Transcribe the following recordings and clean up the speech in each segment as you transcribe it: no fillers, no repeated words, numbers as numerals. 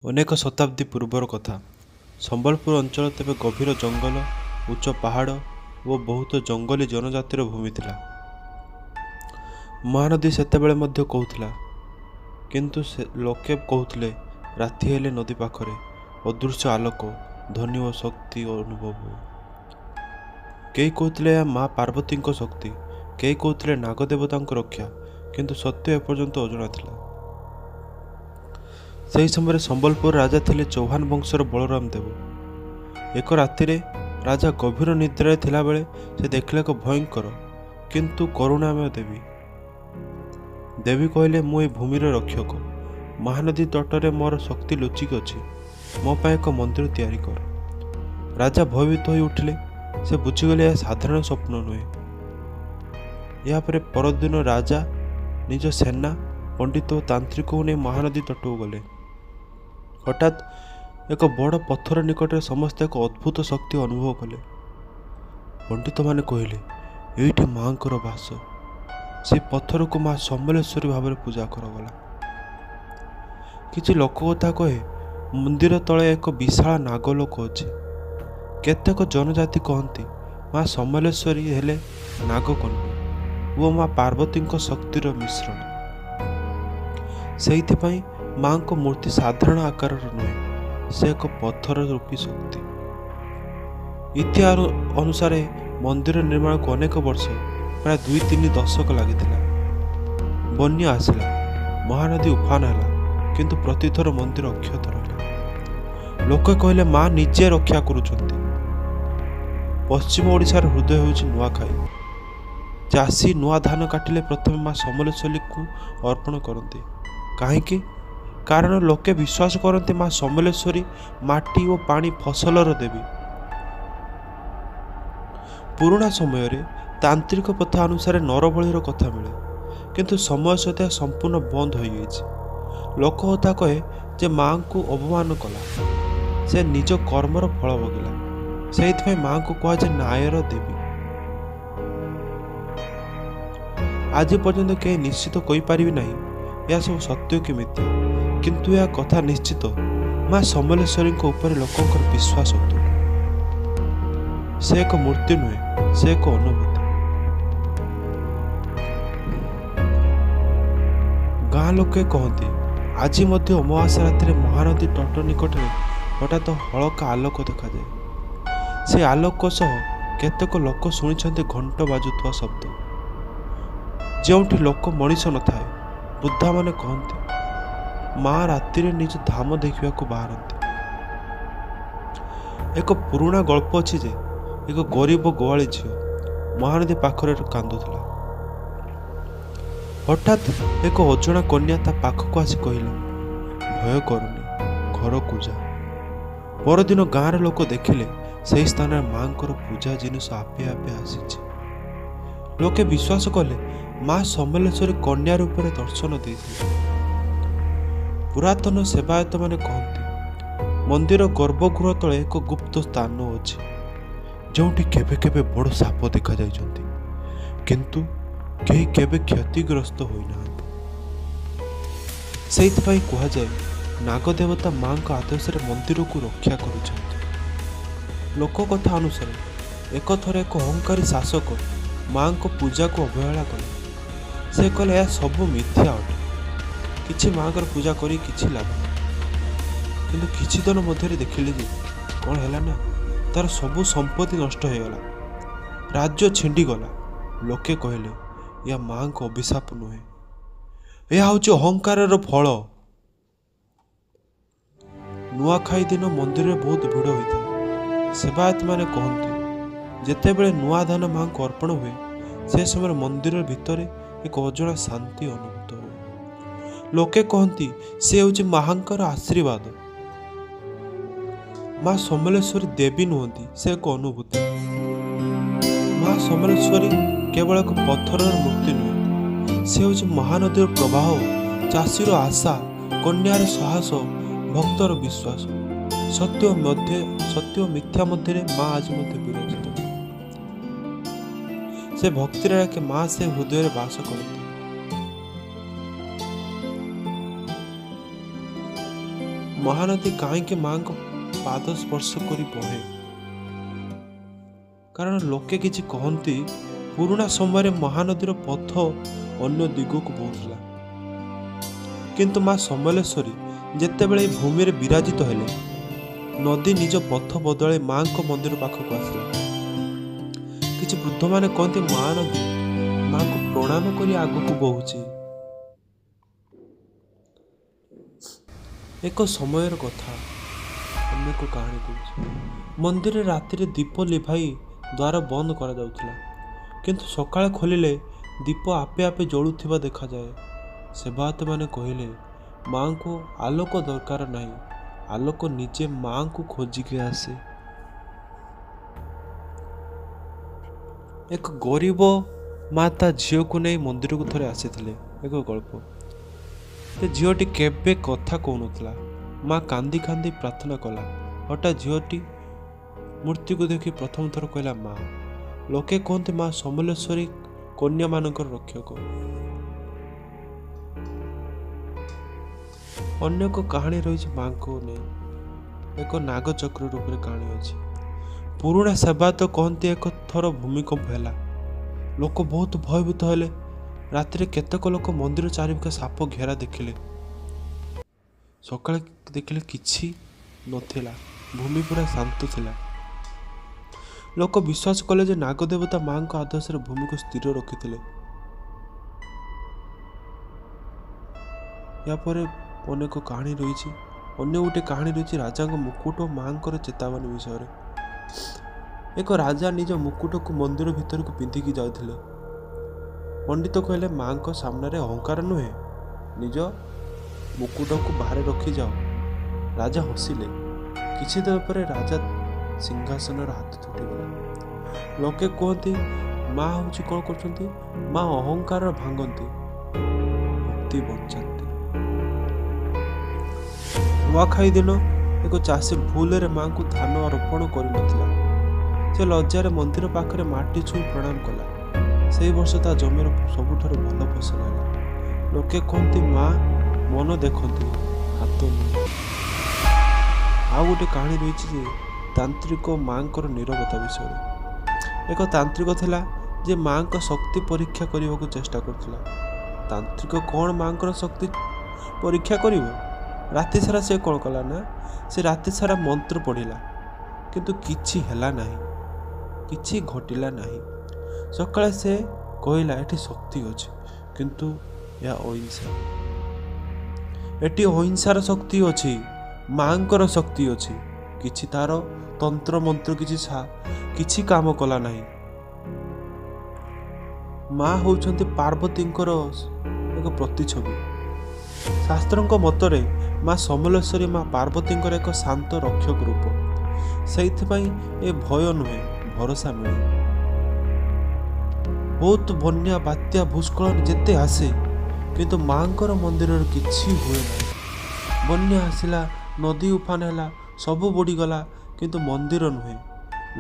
ଅନେକ ଶତାବ୍ଦୀ ପୂର୍ବର କଥା। ସମ୍ବଲପୁର ଅଞ୍ଚଳ ତେବେ ଗଭୀର ଜଙ୍ଗଲ, ଉଚ୍ଚ ପାହାଡ଼ ଓ ବହୁତ ଜଙ୍ଗଲୀ ଜନଜାତିର ଭୂମି ଥିଲା। ମହାନଦୀ ସେତେବେଳେ ମଧ୍ୟ କହୁଥିଲା, କିନ୍ତୁ ସେ ଲୋକେ କହୁଥିଲେ ରାତି ହେଲେ ନଦୀ ପାଖରେ ଅଦୃଶ୍ୟ ଆଲୋକ, ଧ୍ୱନି ଓ ଶକ୍ତି ଅନୁଭବ ହୁଏ। କେହି କହୁଥିଲେ ଏହା ମା ପାର୍ବତୀଙ୍କ ଶକ୍ତି, କେହି କହୁଥିଲେ ନାଗଦେବତାଙ୍କ ରକ୍ଷା, କିନ୍ତୁ ସତ୍ୟ ଏପର୍ଯ୍ୟନ୍ତ ଅଜଣା ଥିଲା। ସେହି ସମୟରେ ସମ୍ବଲପୁର ରାଜା ଥିଲେ ଚୌହାନ ବଂଶର ବଳରାମ ଦେବ। ଏକ ରାତିରେ ରାଜା ଗଭୀର ନିଦ୍ରାରେ ଥିଲାବେଳେ ସେ ଦେଖିଲେ ଏକ ଭୟଙ୍କର କିନ୍ତୁ କରୁଣାମୟ ଦେବୀ। ଦେବୀ କହିଲେ, ମୁଁ ଏ ଭୂମିର ରକ୍ଷକ। ମହାନଦୀ ତଟରେ ମୋର ଶକ୍ତି ଲୁଚିକି ଅଛି। ମୋ ପାଇଁ ଏକ ମନ୍ଦିର ତିଆରି କର। ରାଜା ଭୟଭୀତ ହୋଇ ଉଠିଲେ। ସେ ବୁଝିଗଲେ ଏହା ସାଧାରଣ ସ୍ୱପ୍ନ ନୁହେଁ। ଏହାପରେ ପରଦିନ ରାଜା ନିଜ ସେନା, ପଣ୍ଡିତ ଓ ତାନ୍ତ୍ରିକଙ୍କୁ ନେଇ ମହାନଦୀ ତଟକୁ ଗଲେ। ହଠାତ୍ ଏକ ବଡ଼ ପଥର ନିକଟରେ ସମସ୍ତେ ଏକ ଅଦ୍ଭୁତ ଶକ୍ତି ଅନୁଭବ କଲେ। ପଣ୍ଡିତମାନେ କହିଲେ, ଏଇଠି ମାଆଙ୍କର ବାସ। ସେ ପଥରକୁ ମା ସମଲେଶ୍ୱରୀ ଭାବରେ ପୂଜା କରାଗଲା। କିଛି ଲୋକକଥା କହେ, ମନ୍ଦିର ତଳେ ଏକ ବିଶାଳ ନାଗଲୋକ ଅଛି। କେତେକ ଜନଜାତି କହନ୍ତି ମା ସମଲେଶ୍ୱରୀ ହେଲେ ନାଗକନ୍ୟା ଓ ମା ପାର୍ବତୀଙ୍କ ଶକ୍ତିର ମିଶ୍ରଣ। ସେଇଥିପାଇଁ ମାଙ୍କ ମୂର୍ତ୍ତି ସାଧାରଣ ଆକାରର ନୁହେଁ, ସେ ଏକ ପଥର ରୂପୀ ଶକ୍ତି। ଇତିହାସ ଅନୁସାରେ ମନ୍ଦିର ନିର୍ମାଣକୁ ଅନେକ ବର୍ଷ, ପ୍ରାୟ 2-3 ଦଶକ ଲାଗିଥିଲା। ବନ୍ୟା ଆସିଲା, ମହାନଦୀ ଉଫାନ ହେଲା, କିନ୍ତୁ ପ୍ରତିଥର ମନ୍ଦିର ଅକ୍ଷତ ରହିଲା। ଲୋକେ କହିଲେ ମା ନିଜେ ରକ୍ଷା କରୁଛନ୍ତି। ପଶ୍ଚିମ ଓଡ଼ିଶାର ହୃଦୟ ହେଉଛି ନୂଆଖାଇ। ଚାଷୀ ନୂଆ ଧାନ କାଟିଲେ ପ୍ରଥମେ ମା ସମଲେଶ୍ୱରୀଙ୍କୁ ଅର୍ପଣ କରନ୍ତି। କାହିଁକି? କାରଣ ଲୋକେ ବିଶ୍ୱାସ କରନ୍ତି ମା ସମଲେଶ୍ୱରୀ ମାଟି ଓ ପାଣି ଫସଲର ଦେବୀ। ପୁରୁଣା ସମୟରେ ତାନ୍ତ୍ରିକ ପ୍ରଥା ଅନୁସାରେ ନରବଳିର କଥା ମିଳେ, କିନ୍ତୁ ସମୟ ସହିତ ଏହା ସମ୍ପୂର୍ଣ୍ଣ ବନ୍ଦ ହୋଇଯାଇଛି। ଲୋକକଥା କହେ ଯେ ମାଙ୍କୁ ଅପମାନ କଲା, ସେ ନିଜ କର୍ମର ଫଳ ଭୋଗିଲା। ସେଇଥିପାଇଁ ମାଙ୍କୁ କୁହାଯାଏ ନ୍ୟାୟର ଦେବୀ। ଆଜି ପର୍ଯ୍ୟନ୍ତ କେହି ନିଶ୍ଚିତ କହିପାରିବେ ନାହିଁ ଏହା ସବୁ ସତ୍ୟ କି ମିଥ୍ୟା, କିନ୍ତୁ ଏହା କଥା ନିଶ୍ଚିତ ମା ସମଲେଶ୍ୱରୀଙ୍କ ଉପରେ ଲୋକଙ୍କର ବିଶ୍ୱାସ ଅତୁଟ। ସେ ଏକ ମୂର୍ତ୍ତି ନୁହେଁ, ସେ ଏକ ଅନୁଭୂତି। ଗାଁ ଲୋକେ କହନ୍ତି ଆଜି ମଧ୍ୟ ଅମାବାସ୍ୟା ରାତିରେ ମହାନଦୀ ତଟ ନିକଟରେ ହଠାତ୍ ହଳକା ଆଲୋକ ଦେଖାଯାଏ। ସେ ଆଲୋକ ସହ କେତେକ ଲୋକ ଶୁଣିଛନ୍ତି ଘଣ୍ଟ ବାଜୁଥିବା ଶବ୍ଦ। ଯେଉଁଠି ଲୋକ ମଣିଷ ନଥାଏ, ବୃଦ୍ଧାମାନେ କହନ୍ତି ମା ରାତିରେ ନିଜ ଧାମ ଦେଖିବାକୁ ବାହାରନ୍ତି। ଏକ ପୁରୁଣା ଗଳ୍ପ ଅଛି ଯେ ଏକ ଗରିବ ଗୋଆଳି ଝିଅ ମହାନଦୀ ପାଖରେ କାନ୍ଦୁଥିଲା। ହଠାତ୍ ଏକ ଅଜଣା କନ୍ୟା ତା ପାଖକୁ ଆସି କହିଲା, ଭୟ କରନି, ଘରକୁ ଯା। ପରଦିନ ଗାଁର ଲୋକ ଦେଖିଲେ ସେହି ସ୍ଥାନରେ ମାଙ୍କର ପୂଜା ଜିନିଷ ଆପେ ଆପେ ଆସିଛି। ଲୋକେ ବିଶ୍ୱାସ କଲେ ମା ସମଲେଶ୍ୱରୀ କନ୍ୟା ରୂପରେ ଦର୍ଶନ ଦେଇଥିଲେ। ପୁରାତନ ସେବାୟତମାନେ କହନ୍ତି ମନ୍ଦିର ଗର୍ଭଗୃହ ତଳେ ଏକ ଗୁପ୍ତ ସ୍ଥାନ ଅଛି, ଯେଉଁଠି କେବେ କେବେ ବଡ଼ ସାପ ଦେଖାଯାଇଛନ୍ତି, କିନ୍ତୁ କେହି କେବେ କ୍ଷତିଗ୍ରସ୍ତ ହୋଇନାହାନ୍ତି। ସେଇଥିପାଇଁ କୁହାଯାଏ ନାଗଦେବତା ମାଙ୍କ ଆଦେଶରେ ମନ୍ଦିରକୁ ରକ୍ଷା କରୁଛନ୍ତି। ଲୋକକଥା ଅନୁସାରେ ଏକଥର ଏକ ଅହଙ୍କାରୀ ଶାସକ ମାଙ୍କ ପୂଜାକୁ ଅବହେଳା କଲେ। ସେ କହିଲେ ଏହା ସବୁ ମିଥ୍ୟା ଅଟେ, କିଛି ମାଙ୍କର ପୂଜା କରି କିଛି ଲାଭ ନାହିଁ। କିନ୍ତୁ କିଛି ଦିନ ମଧ୍ୟରେ ଦେଖିଲେ ଯେ କ'ଣ ହେଲା ନା, ତାର ସବୁ ସମ୍ପତ୍ତି ନଷ୍ଟ ହୋଇଗଲା, ରାଜ୍ୟ ଛିଣ୍ଡିଗଲା। ଲୋକେ କହିଲେ ଏହା ମାଙ୍କ ଅଭିଶାପ ନୁହେଁ, ଏହା ହେଉଛି ଅହଙ୍କାରର ଫଳ। ନୂଆଖାଇ ଦିନ ମନ୍ଦିରରେ ବହୁତ ଭିଡ଼ ହୋଇଥାଏ। ସେବାୟତମାନେ କହନ୍ତି ଯେତେବେଳେ ନୂଆ ଧାନ ମାଙ୍କୁ ଅର୍ପଣ ହୁଏ, ସେ ସମୟରେ ମନ୍ଦିର ଭିତରେ ଏକ ଅଜଣା ଶାନ୍ତି ଅନୁଭୂତ ହୁଏ। ଲୋକେ କହନ୍ତି ସେ ହେଉଛି ମାଙ୍କର ଆଶୀର୍ବାଦ। ମା ସମଲେଶ୍ୱରୀ ଦେବୀ ନୁହନ୍ତି, ସେ ଏକ ଅନୁଭୂତି। ମା ସମଲେଶ୍ୱରୀ କେବଳ ଏକ ପଥରର ମୂର୍ତ୍ତି ନୁହେଁ, ସେ ହେଉଛି ମହାନଦୀର ପ୍ରବାହ, ଚାଷୀର ଆଶା, କନ୍ୟାର ସାହସ, ଭକ୍ତର ବିଶ୍ୱାସ। ସତ୍ୟ ଓ ମିଥ୍ୟା ମଧ୍ୟରେ ମା ଆଜି ମଧ୍ୟ ବିରାଜିତ। ସେ ଭକ୍ତିରେ ଡାକେ ମା ସେ ହୃଦୟରେ ବାସ କରନ୍ତି। ମହାନଦୀ କାହିଁକି ମାଙ୍କ ପାଦ ସ୍ପର୍ଶ କରି ବହେ? କାରଣ ଲୋକେ କିଛି କହନ୍ତି, ପୁରୁଣା ସମୟରେ ମହାନଦୀର ପଥ ଅନ୍ୟ ଦିଗକୁ ବହୁଥିଲା। କିନ୍ତୁ ମା ସମଲେଶ୍ୱରୀ ଯେତେବେଳେ ଏହି ଭୂମିରେ ବିରାଜିତ ହେଲେ, ନଦୀ ନିଜ ପଥ ବଦଳାଇ ମାଙ୍କ ମନ୍ଦିର ପାଖକୁ ଆସିଲା। କିଛି ବୃଦ୍ଧମାନେ କହନ୍ତି, ମହାନଦୀ ମାଙ୍କୁ ପ୍ରଣାମ କରି ଆଗକୁ ବହୁଛି। ଏକ ସମୟର କଥା, ଅନେକ କାହାଣୀ କହୁଛି। ମନ୍ଦିରରେ ରାତିରେ ଦୀପ ଲିଭାଇ ଦ୍ୱାର ବନ୍ଦ କରାଯାଉଥିଲା, କିନ୍ତୁ ସକାଳେ ଖୋଲିଲେ ଦୀପ ଆପେ ଆପେ ଜଳୁଥିବା ଦେଖାଯାଏ। ସେବାୟତମାନେ କହିଲେ, ମାଙ୍କୁ ଆଲୋକ ଦରକାର ନାହିଁ, ଆଲୋକ ନିଜେ ମାଙ୍କୁ ଖୋଜିକି ଆସେ। ଏକ ଗରିବ ମା ତା ଝିଅକୁ ନେଇ ମନ୍ଦିରକୁ ଥରେ ଆସିଥିଲେ। ଏକ ଗଳ୍ପ। ସେ ଝିଅଟି କେବେ କଥା କହୁନଥିଲା। ମା କାନ୍ଦି କାନ୍ଦି ପ୍ରାର୍ଥନା କଲା। ହଠାତ୍ ଝିଅଟି ମୂର୍ତ୍ତିକୁ ଦେଖି ପ୍ରଥମ ଥର କହିଲା, ମା। ଲୋକେ କୁହନ୍ତି, ମା ସମଲେଶ୍ୱରୀ କନ୍ୟାମାନଙ୍କର ରକ୍ଷକ। ଅନ୍ୟ ଏକ କାହାଣୀ ରହିଛି ମାଙ୍କୁ ନେଇ, ଏକ ନାଗଚକ୍ର ରୂପରେ କାହାଣୀ ଅଛି। ପୁରୁଣା ସେବାୟତ କହନ୍ତି, ଏକ ଥର ଭୂମିକମ୍ପ ହେଲା। ଲୋକ ବହୁତ ଭୟଭୀତ ହେଲେ। ରାତିରେ କେତେକ ଲୋକ ମନ୍ଦିର ଚାରିପାଖେ ସାପ ଘେରା ଦେଖିଲେ। ସକାଳେ ଦେଖିଲେ କିଛି ନଥିଲା, ଭୂମି ପୁରା ଶାନ୍ତ ଥିଲା। ଲୋକ ବିଶ୍ୱାସ କଲେ ଯେ ନାଗଦେବତା ମାଙ୍କ ଆଦେଶରେ ଭୂମିକୁ ସ୍ଥିର ରଖିଥିଲେ। ଏହାପରେ ଅନେକ କାହାଣୀ ରହିଛି। ଅନ୍ୟ ଗୋଟେ କାହାଣୀ ରହିଛି ରାଜାଙ୍କ ମୁକୁଟ ଓ ମାଙ୍କର ଚେତାବନୀ ବିଷୟରେ। ଏକ ରାଜା ନିଜ ମୁକୁଟକୁ ମନ୍ଦିର ଭିତରକୁ ପିନ୍ଧିକି ଯାଉଥିଲେ। ପଣ୍ଡିତ କହିଲେ, ମାଙ୍କ ସାମ୍ନାରେ ଅହଙ୍କାର ନୁହେଁ, ନିଜ ମୁକୁଟକୁ ବାହାରେ ରଖିଯାଅ। ରାଜା ହସିଲେ। କିଛି ଦିନ ପରେ ରାଜା ସିଂହାସନର ହାତ ତୁଟିଗଲା। ଲୋକେ କୁହନ୍ତି, ମା ହେଉଛି କ'ଣ କରୁଛନ୍ତି? ମା ଅହଙ୍କାର ଭାଙ୍ଗନ୍ତି, ଭକ୍ତି ବଞ୍ଚାନ୍ତି। ନୂଆଖାଇ ଦିନ ଏକ ଚାଷୀ ଭୁଲରେ ମାଙ୍କୁ ଧାନ ଅର୍ପଣ କରିନଥିଲା। ସେ ଲଜ୍ଜାରେ ମନ୍ଦିର ପାଖରେ ମାଟି ଛୁଇଁ ପ୍ରଣାମ କଲା। ସେଇ ବର୍ଷ ତା ଜମିର ସବୁଠାରୁ ଭଲ ଫସଲ ହେଲା। ଲୋକେ କୁହନ୍ତି, ମା ମନ ଦେଖନ୍ତି, ହାତ ନୁହେଁ। ଆଉ ଗୋଟେ କାହାଣୀ ରହିଛି ଯେ ତାନ୍ତ୍ରିକ ମାଙ୍କର ନିରବତା ବିଷୟରେ। ଏକ ତାନ୍ତ୍ରିକ ଥିଲା ଯେ ମାଙ୍କ ଶକ୍ତି ପରୀକ୍ଷା କରିବାକୁ ଚେଷ୍ଟା କରୁଥିଲା। ତାନ୍ତ୍ରିକ କ'ଣ ମାଙ୍କର ଶକ୍ତି ପରୀକ୍ଷା କରିବ? ରାତି ସାରା ସେ କ'ଣ କଲା ନା, ସେ ରାତି ସାରା ମନ୍ତ୍ର ପଢ଼ିଲା, କିନ୍ତୁ କିଛି ହେଲା ନାହିଁ, କିଛି ଘଟିଲା ନାହିଁ। ସକାଳେ ସେ କହିଲା, ଏଠି ଶକ୍ତି ଅଛି, କିନ୍ତୁ ଏହା ଅହିଂସା। ଏଠି ଅହିଂସାର ଶକ୍ତି ଅଛି, ମାଙ୍କର ଶକ୍ତି ଅଛି। କିଛି ତାର ତନ୍ତ୍ର ମନ୍ତ୍ର କିଛି କାମ କଲା ନାହିଁ। ମା ହେଉଛନ୍ତି ପାର୍ବତୀଙ୍କର ଏକ ପ୍ରତିଛବି। ଶାସ୍ତ୍ରଙ୍କ ମତରେ ମା ସମଲେଶ୍ୱରୀ ମା ପାର୍ବତୀଙ୍କର ଏକ ଶାନ୍ତ ରକ୍ଷକ ରୂପ। ସେଇଥିପାଇଁ ଏ ଭୟ ନୁହେଁ, ଭରସା ମିଳେ। ବହୁତ ବନ୍ୟା, ବାତ୍ୟା, ଭୂସ୍ଖଳନ ଯେତେ ଆସେ, କିନ୍ତୁ ମାଙ୍କର ମନ୍ଦିରରେ କିଛି ହୁଏ ନାହିଁ। ବନ୍ୟା ଆସିଲା, ନଦୀ ଉଫାନ ହେଲା, ସବୁ ବୁଡ଼ିଗଲା, କିନ୍ତୁ ମନ୍ଦିର ନୁହେଁ।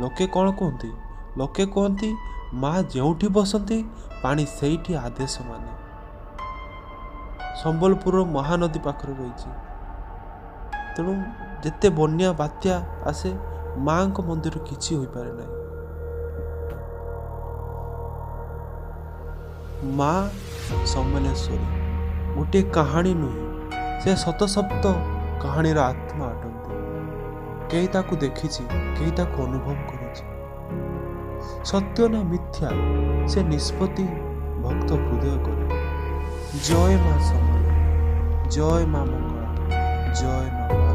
ଲୋକେ କ'ଣ କୁହନ୍ତି? ଲୋକେ କୁହନ୍ତି, ମା ଯେଉଁଠି ବସନ୍ତି, ପାଣି ସେଇଠି ଆଦେଶ ମାନେ। ସମ୍ବଲପୁରର ମହାନଦୀ ପାଖରେ ରହିଛି। ତେଣୁ ଯେତେ ବନ୍ୟା ବାତ୍ୟା ଆସେ, ମାଙ୍କ ମନ୍ଦିର କିଛି ହୋଇପାରେ ନାହିଁ। ମା ସମଲେଶ୍ୱରୀ ଗୋଟିଏ କାହାଣୀ ନୁହେଁ, ସେ ଶତଶପ୍ତ କାହାଣୀର ଆତ୍ମା ଅଟନ୍ତି। କେହି ତାକୁ ଦେଖିଛି, କେହି ତାକୁ ଅନୁଭବ କରିଛି। ସତ୍ୟ ନା ମିଥ୍ୟା, ସେ ନିଷ୍ପତ୍ତି ଭକ୍ତ ହୃଦୟ କରେ। ଜୟ ମା ସମଲେଇ, ଜୟ ମା ମଙ୍ଗଳା, ଜୟ ମା।